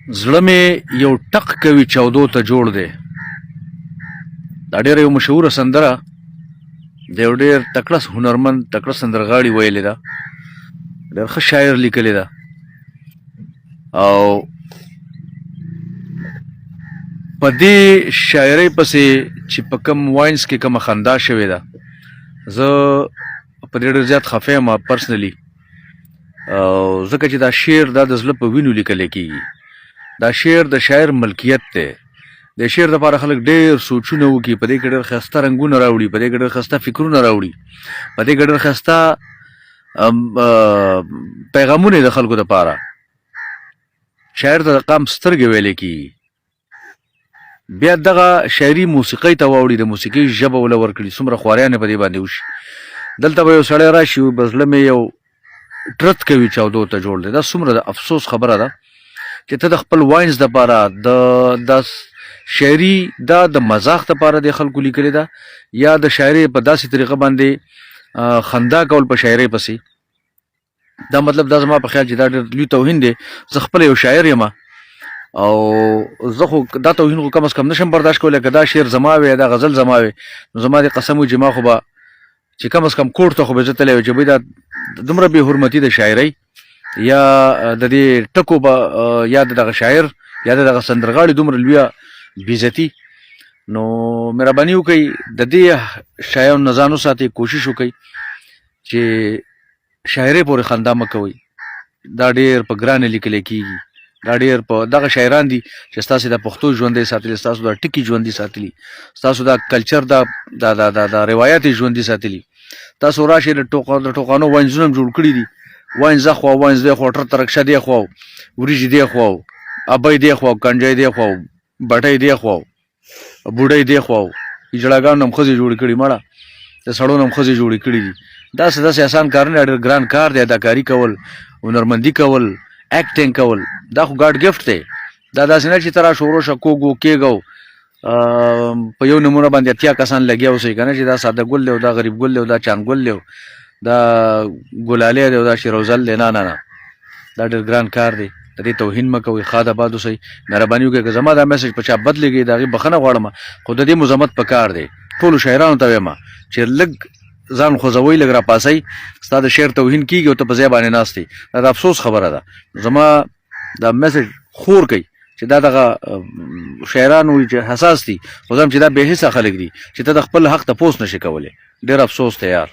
زړه مې یو ټق کوي چاودو ته جوړ دی. دا ډېره یو مشهوره سندره د یو ډېر تکړه هنرمند، تکړه سندرغاړي ویلې ده، ډېر ښه شاعر لیکلې ده. او په دې شاعرۍ پسې چې په کوم واینس کې کومه خندا شوې ده، زه په دې ډېر زیات خفه یم پرسنلی، او ځکه چې دا شعر دا د زړه په وینو لیکل کېږي. دا شعر د شاعر ملکیت دی. د شعر لپاره خلک ډېر سوچونه وکړي، په دې کې ډېر ښایسته رنګونه راوړي، په دې کې ډېر ښایسته فکرونه راوړي، په دې کې ډېر ښایسته پیغامونه د خلکو لپاره. شاعر ته د قام سترګې ویلې کېږي. بیا دغه شاعري موسیقۍ ته واوړي، د موسیقۍ ژبه وله ورکړي، څومره خواریانې په دې باندې وشي. دلته به یو سړی راشي، بس زړه مې یو ټرت کوي چاودو ته جوړ دی. دا څومره د افسوس خبره ده چې ته د خپل واینز دپاره د شاعري دا د مزاح دپاره د خلکو لیکلې ده، یا د شاعري په داسې طریقه باندې خندا کول په شاعرۍ پسې. دا مطلب دا زما په خیال چې دا ډېر لوی توهین دی. زه خپله یو شاعر یم او زه خو دا توهین خو کم از کم نشم برداشت کولی. که دا شعر زما وی، دا غزل زما وی، نو زما دې قسم وي چې ما خو به چې کم از کم کورټ ته خو به زه تللی وی چې بھئی دا دومره بې حرمتي د شاعرۍ یا د دې ټکو به یا د دغه شاعر یا د دغه سندرغاړي دومره لویه بېعزتي. نو مهرباني وکړئ، د دې شیانو نه ځان وساتئ، کوشش وکړئ چې شاعرۍ پورې خندا مه کوئ. دا ډېر په ګرانه لیکل کېږي. دا ډېر په دغه شاعران دي چې ستاسو د پښتو ژوندی ساتلي، ستاسو د ټکي ژوندي ساتلي، ستاسو د کلچر دا دا دا دا, دا روایت ژوندي ساتلي. تاسو راشئ د ټوقانو واینزونه هم جوړ کړي دي، واینز اخوا، واینز دی خوا، ټر ترکشه دی خوا، وریجې دی خوا، ابۍ دی خوا، کنجۍ دی خوا، بټۍ دی خوا، بوډۍ دی خوا، اجړاګانو هم ښځې جوړې کړي، مړه د سړو نه هم ښځې جوړې کړي دي. دا څه داسې اسان کار نه، ډېر ګران کار دی. اداکاري کول، هنرمندي کول، اکټینګ کول، دا خو ګاډ ګفټ دی. دا داسې نه چې ته راشه ورو شه کوږ کېږه په یو نمونه باندې 80 کسان لګیا اوسئ که نه، چې دا ساده ګل دی او دا غریب ګل دی او دا چان ګل دی او دا ګلالی دی او دا شیروزل دی. نه نه نه، دا ډېر ګران کار دی. د دې توهین مه کوئ. ښاد اباد اوسئ، مهرباني وکړئ. که زما دا میسج په چا بد لګي، د هغې بخښنه غواړم، خو د دې مذمت په کار دی. ټولو شاعرانو ته وایم چې لږ ځان خوځوئ، لږ راپاسئ. ستا د شعر توهین کېږي او ته په ځای باندې ناست یې، دا د افسوس خبره ده. زما دا میسج خور کوي چې دا دغه شاعران وي چې حساس دي، خو زم چې دا بې حسه خلک دي چې ته د خپل حق تپوس نشي کولی. ډېر افسوس دی یار.